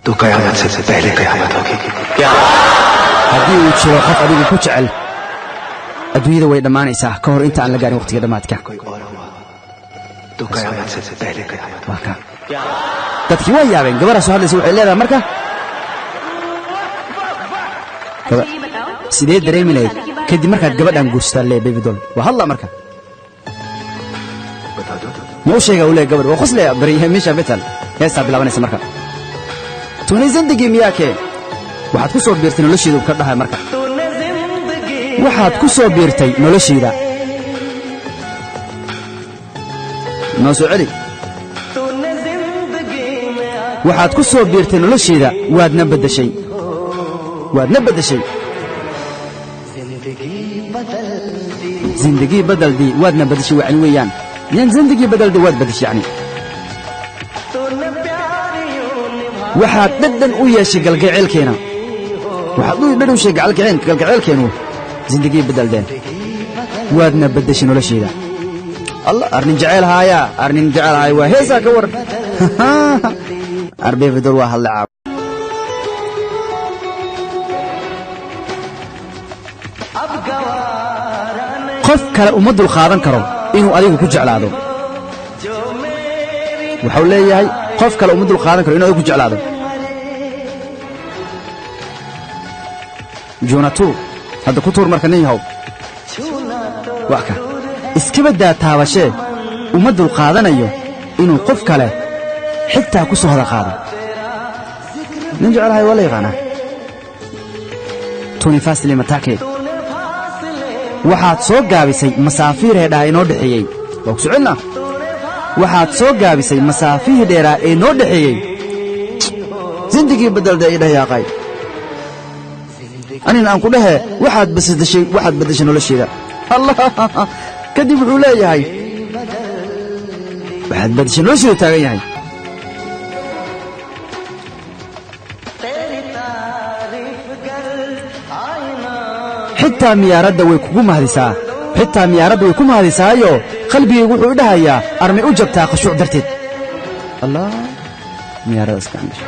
तो कयामत से पहले कयामत होगी। Haddii uu jiro qof adigu ku jecel, adduunyada way dhammaanaysaa ka hor inta aan la gaarin waqtiga dhammaadka. कोई और हुआ तो कयामत से पहले कयामत। Waa ka dadkii waa yaabeen. Gabadha soo hadlaysa waxay leedahay marka sidee dareemi lahayd kadib markaad gabadhan guursataan lee Baby Doll waa hadla marka. बता दो। Ma u sheega uu leeyahay gabadh waa qoslaya bari meesha betal heestaa bilaabanaysa marka तूने ज़िंदगी में आके waxaad ku soo biirtay nolosheeda uu ka dhahay marka waxaad ku soo biirtay noloshayda noo soo celi waxaad ku soo biirtay noloshayda, waadna beddeshay, waadna beddeshay, ज़िंदगी बदल दी, waadna beddeshay wacni weeyaan yan ज़िंदगी बदल दी, waad beddeshay yacni. Waxaad dhadhan u yeeshay galgaceelkeena, waxaad u dhadhan u yeeshay galgaceelkeenu ज़िंदगी बदल deen, waadna beddeshay noloshayda. Allah, arnin jeceel haaya, arnin jecel haaya waa heesaa ka war Baby Doll waa hadla caaw. Qof kale uma dulqaadan karo inuu adigu ku jeclaado. Waxau leeyahay qof kale uma dulqaadan karo inuu adigu ku jeclaado. Juunatu hadda ku tuur marka nin yahow wax ka iskaba daa taabashee uma dulqaadanayo inuu qof kale xitaa ku soo hada qaado. Nin jecelahay waa la yaqaanaa. Tuni fasli matake waxaad soo gaabisay masaafiir dheeraa inoo dhexeeyey. Waa ku socelna. Waxaad soo gaabisay masaafihii dheeraa ee noo dhexeeyey. ज़िंदगी बदल dee idheh yaaqay anina aan ku dhehe waxaad basdashay, waxaad beddeshay nolosheeda. Allah, kadib wuxuu leeyahay waxaad beddeshay nolosheeda taagan yahay. Xitaa miyaaradda way kugu mahadisaa, xitaa miyaaradda way ku mahadisaayo qalbigaygu wuxuu i dhahayaa armay u jabtaa khashuuc darteed. Allah, miyaarada iska candhasho.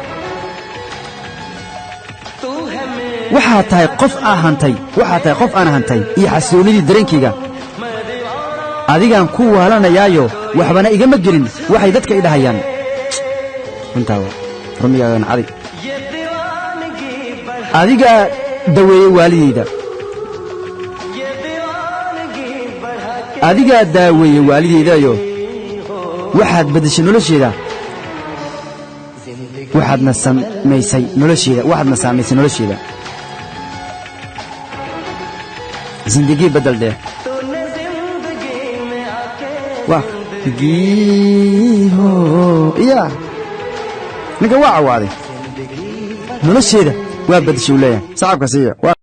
Waxaad tahay qof aa hantay, waxaad tahay qof aan hantay iyo xasiloonidii dareenkayga. Adigaan ku waalanayaayo waxbana igama gelin waxay dadka i dhahayaan. Runtaa waa rumigaagan cadi. Adigaa daweeyey waalidayda, adigaa daaweeyey waalidaydayo waxaad beddeshay nolosheeda, waxaadna samaysay nolosheeda, waxaadna saamaysay nolosheeda. ज़िंदगी बदल dee waa giiho ya ninka waa cawaaday nolosheeda waa beddeshay uu leeyahay sacabka siiya waa.